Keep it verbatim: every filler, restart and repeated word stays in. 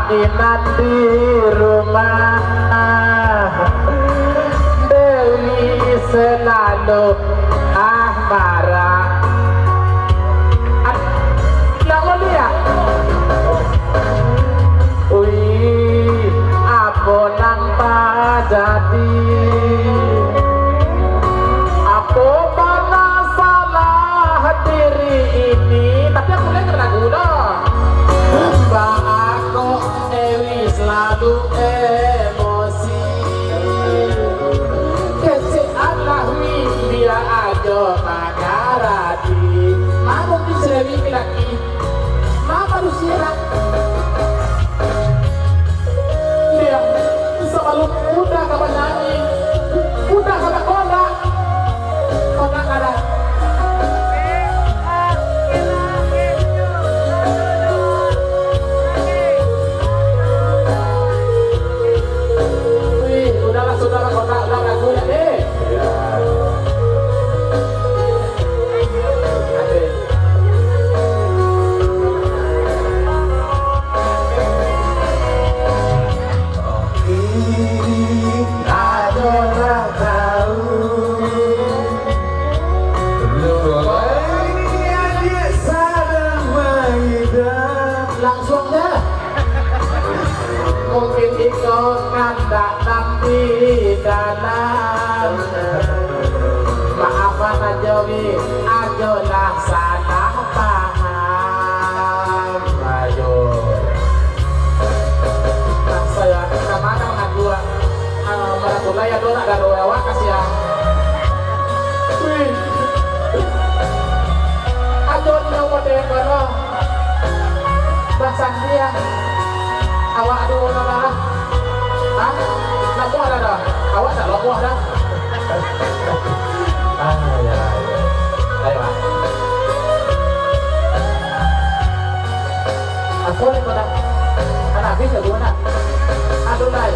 Inan di rumah, Dewi selalu ah marah. Ad-, yang mulia. Wih, apo nan tajadi? Apo bana salah diri ini? Tapi aku dengar lagu dah. Baa kok Ewi selalu emosi. Kecek alah Wi, bia ajo mangarati. Mano Wi si Ewi laki? Mano Wi si Ewi? Dia, sabalum budak ka banyanyi, budak ka bakondak. Kondak ka ado. Wih, udahlah, sudahlah, kondak, udah lagu ya, deh. Ado lah tahu. Lupa. Oi, adik sadang maidam. Langsung dah. Mungkin iko kandak nan di dalam. Maafan ajo, Wi, ajo lah salah paham. Ayo. Nah, saya, ka mano mangaku, ah, ah, Maratulai ado nak garo awak, kasian. Wih. Ajo nyo model kono. Basandi, ah. Awak dulu lah. Hah? Lamuah dah, dah. Awak tak lamuah dah. Ah, ya, ya. Ayo, ah. Aku ni pernah. Kan habis lagu nak. Aduh, lai.